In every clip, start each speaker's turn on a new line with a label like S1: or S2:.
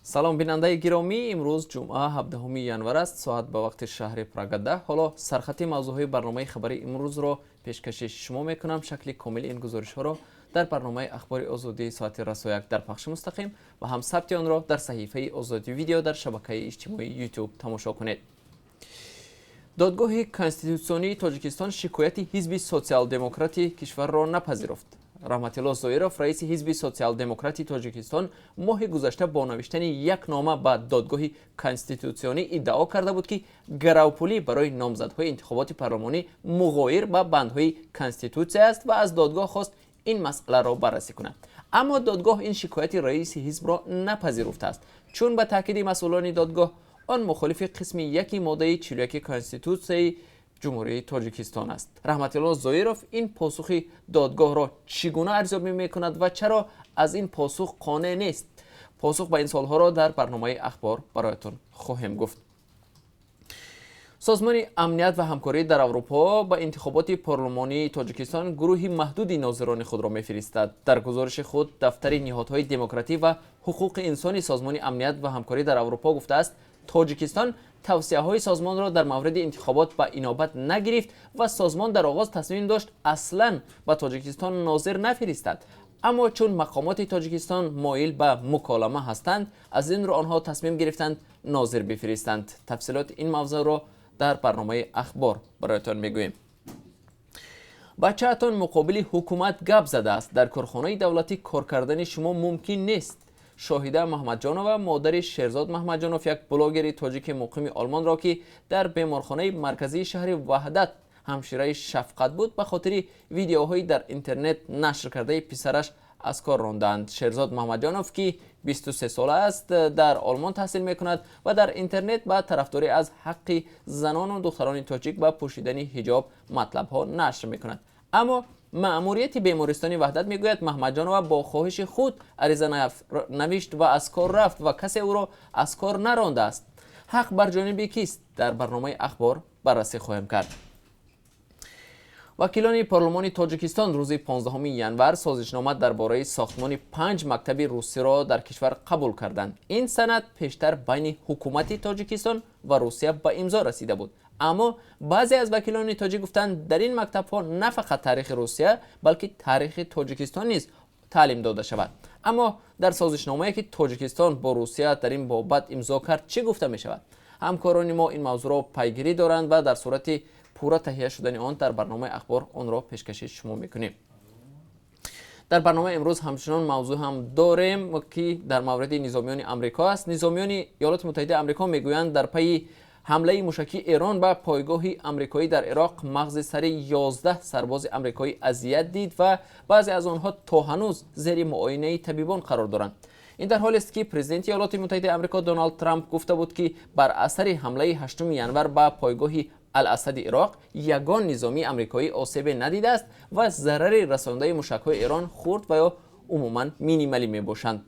S1: Салом, бинандаи гиромӣ. Имрӯз ҷумъа, 17 январ аст. Соат ба вақти шаҳри Прага 10. Ҳоло сархати мавзӯъҳои барномаи хабари имрӯзро пешкаши шумо мекунам. Шакли комили ин гузоришҳоро дар барномаи Ахбори Озодӣ соати расо 1 дар пахши мустақим ва ҳам сабти онро дар саҳифаи Озодӣ Видео дар шабакаи иҷтимоии Ютуб тамошо кунед. Додгоҳи Конститутсионии Тоҷикистон шикояти Ҳизби Социал-демократи кишварро напазируфт. Раҳматилло Зоиров, раиси Ҳизби Социал-демократи Тоҷикистон, моҳи гузашта бо навиштани як нома ба Додгоҳи Конститутсионӣ иддао карда буд, ки гаравпулӣ барои номзадҳои интихоботи парлумонӣ муғоир ба бандҳои Конститутсия аст ва аз додгоҳ хост ин масъаларо баррасӣ кунад. Аммо додгоҳ ин шикояти раиси ҳизбро напазируфтааст, чун ба таъкиди масъулони додгоҳ, он мухолифи қисми яки моддаи 41 Конститутсияи Ҷумҳурии Тоҷикистон аст. Раҳматилло Зоиров ин посухи додгоҳро чӣ гуна арзёбӣ мекунад ва чаро аз ин посух қонеъ нест? Посух ба ин суолҳоро дар барномаи Ахбор бароятон хоҳем гуфт. Созмони Амният ва ҳамкорӣ дар Аврупо ба интихоботи парлумонии Тоҷикистон гурӯҳи маҳдуди нозирони худро мефиристад. Дар гузориши худ дафтари ниҳодҳои демократӣ ва ҳуқуқи инсони Созмони Амният ва ҳамкорӣ дар Аврупо гуфтааст, Тоҷикистон тавсияҳои созмонро дар мавриди интихобот ба инобат нагирифт ва созмон дар оғоз тасмим дошт аслан ба Тоҷикистон нозир нафиристад, аммо чун мақомоти Тоҷикистон моил ба муколама ҳастанд, аз ин рӯ онҳо тасмим гирифтанд нозир бифиристанд. Тафсилоти ин мавзӯъро дар барномаи Ахбор бароятон мегӯем. Бачаатон муқобили ҳукумат гап задааст, дар корхонаи давлатӣ кор кардани шумо мумкин нест. Шоҳида Маҳмадҷонова, модари Шерзод Маҳмадҷонов, як блогери тоҷики муқими Олмонро, ки дар беморхонаи марказии шаҳри Ваҳдат ҳамшираи шафқат буд, ба хотири видеоҳои дар интернет нашр кардаи писараш аз кор рондаанд. Шерзод Маҳмадҷонов, ки 23 сола аст, дар Олмон таҳсил мекунад ва дар интернет ба тарафдорӣ аз ҳаққи занону духтарони тоҷик ба пӯшидани ҳиҷоб матлабҳо нашр мекунад. Аммо маъмурияти бемористони Ваҳдат мегӯяд, Маҳмадҷонова бо хоҳиши худ ариза навишт ва аз кор рафт ва касе ӯро аз кор нарондааст. Ҳақ бар ҷониби кист? Дар барномаи Ахбор баррасӣ хоҳем кард. Вакилони парлумони Тоҷикистон рӯзи 15 январ созишнома дар бораи сохтмони панҷ мактаби русиро дар кишвар қабул карданд. Ин санад пештар байни ҳукумати Тоҷикистон ва Русия ба имзо расида буд, аммо баъзе аз вакилони тоҷик гуфтанд, дар ин мактабҳо на фақат таърихи Русия, балки таърихи Тоҷикистон низ таълим дода шавад. Аммо дар созишномае, ки Тоҷикистон бо Русия дар ин бобат имзо кард, чӣ гуфта мешавад? Ҳамкорони мо ин мавзӯъро пайгирӣ доранд ва дар сурати пурра таҳия шудани он дар барномаи Ахбор онро пешкаши шумо мекунем. Дар барномаи имрӯз ҳамчунон мавзӯъ ҳам дорем, ки дар мавриди низомиёни Амрико аст. Низомиёни Иёлоти Муттаҳидаи Амрико мегӯянд, дар пайи ҳамлаи мушакии Эрон ба пойгоҳи амрикоӣ дар Ироқ мағзи сари 11 сарбози амрикоӣ азият дид ва баъзе аз онҳо то ҳанӯз зери муоинаи табибон қарор доранд. Ин дар ҳолест, ки президенти Иёлоти Муттаҳидаи Амрико Доналд Трамп гуфта буд, ки бар асари ҳамлаи 8 январ ба пойгоҳи Аласади Ироқ ягон низомии амрикоӣ осебе надидааст ва зарари расондаи мушакҳои Эрон хурд ва ё умуман минималӣ мебошанд.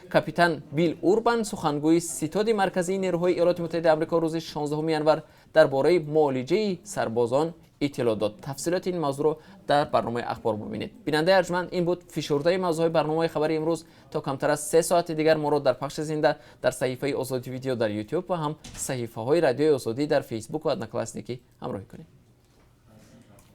S1: Капитан Билл Урбан, сухангӯи Ситоди Марказии нерӯҳои Иёлоти Муттаҳидаи Амрико, рӯзи 16 январ дар бораи муолиҷаи сарбозон иттилоъ дод. Тафсилоти ин мавзӯъро дар барномаи Ахбор бубинед. Бинандаи арҷманд, ин буд фишурдаи мавзӯъҳои барномаи хабари имрӯз. То камтар аз 3 соати дигар моро дар пахши зинда дар саҳифаи Озодӣ Видео дар Ютуб ва ҳам саҳифаҳои Радиои Озодӣ дар Фейсбук ва Одноклассники ҳамроҳӣ кунед.